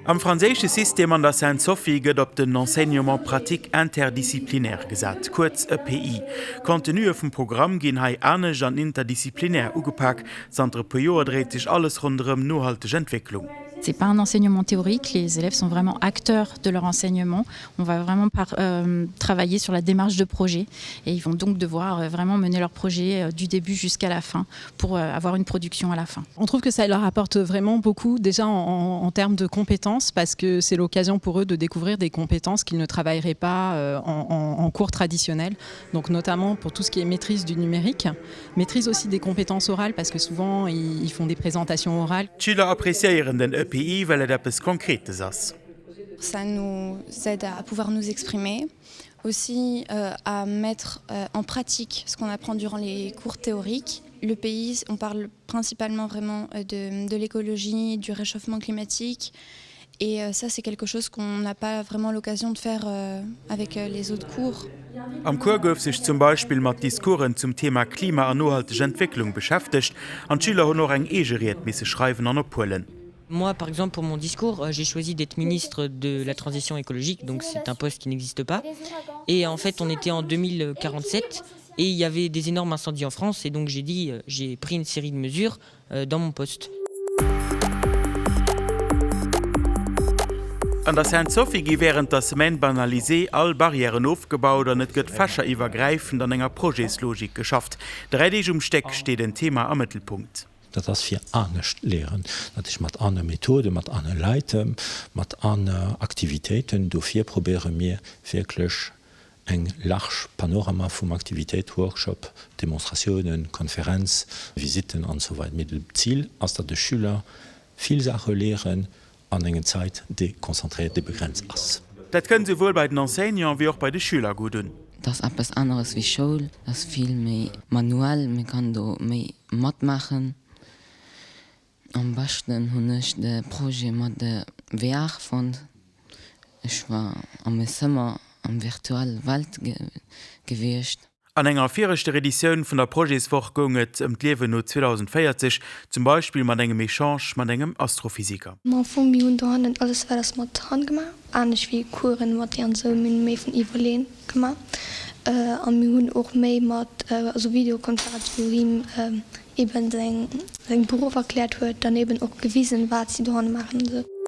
Am franséische System an der Sainte-Sophie gëtt op den Enseignement pratique interdisciplinaire gesat, kuerz EPI. D'Contenuë vum Programm ginn hei anescht an interdisziplinär ugepak. Zanter e puer Joer dréit sech alles ronderëm nohalteg Entwécklung. C'est pas un enseignement théorique, les élèves sont vraiment acteurs de leur enseignement. On va vraiment par, euh, travailler sur la démarche de projet et ils vont donc devoir euh, vraiment mener leur projet euh, du début jusqu'à la fin pour euh, avoir une production à la fin. On trouve que ça leur apporte vraiment beaucoup déjà en, en, en termes de compétences parce que c'est l'occasion pour eux de découvrir des compétences qu'ils ne travailleraient pas euh, en, en, en cours traditionnel donc notamment pour tout ce qui est maîtrise du numérique, maîtrise aussi des compétences orales parce que souvent ils, ils font des présentations orales. D'Schüler appréciéieren den EPI, well et eppes Konkretes ass. Ça nous aide à pouvoir nous exprimer, aussi euh, à mettre euh, en pratique ce qu'on apprend durant les cours théoriques. Le pays, on parle principalement vraiment euh, de, de l'écologie, du réchauffement climatique. Et euh, ça, c'est quelque chose qu'on n'a pas vraiment l'occasion de faire euh, avec euh, les autres cours. Am Cours gouf sech zum Beispill mat Discoursen zum Thema Klima an nohalteg Entwécklung beschäftegt an d'Schüler hunn och eng eege Ried misse schreiwen an ophuelen. Moi, par exemple, pour mon discours, euh, j'ai choisi d'être ministre de la transition écologique, donc c'est un poste qui n'existe pas. Et en fait, on était en 2047 et il y avait des énormes incendies en France et donc j'ai dit euh, j'ai pris une série de mesures euh, dans mon poste. An der Sainte-Sophie gi wärend der Semaine banalisée all Barrièren ofgebaut an et gëtt fächeriwwergräifend an enger Projetslogik geschafft. 3 Deeg um Stéck steet en Thema am Mëttelpunkt. Dat ass fir anescht léieren, natierlech mat aner Methoden, mat aner Leit, mat aner Aktivitéiten. Dofir probéiere mir wierklech eng large Panorama vum Aktivitéit, Workshop, Demonstratiounen, Konferenz, Visitten an esou weider. Mee de Zil ass, datt de Schüler vill Saache léieren an engen Zait, déi konzentréiert, déi begrenzt ass. Dat kënnt esouwuel bei den Enseignant wéi och bei de Schüler gutt un. Et ass eppes aneres wéi Schoul, et ass vill méi manuell, mir kann do méi matmaachen. Am beschten hunn ech de Projet mat de VR fonnt. Ech war a meng Zëmmer am virtuell Welt gewiescht. An enger viregter Editioun vun der Projetswoch goung et ëm d'Liewen no 2040, zum Beispill mat engem Echange mat engem Astrophysiker. Ma am Fong, mir hunn dohannen alles wat ass mat Hand gemaach, anescht wéi Coursen mat déi an esou, mir hunn méi vun Iwwerleen gemaach a mir hunn och méi mat also Videokonferenz wou him eben seng seng Beruff erkläert huet, dann eben och gewisen wat si dohanne maachen an esou.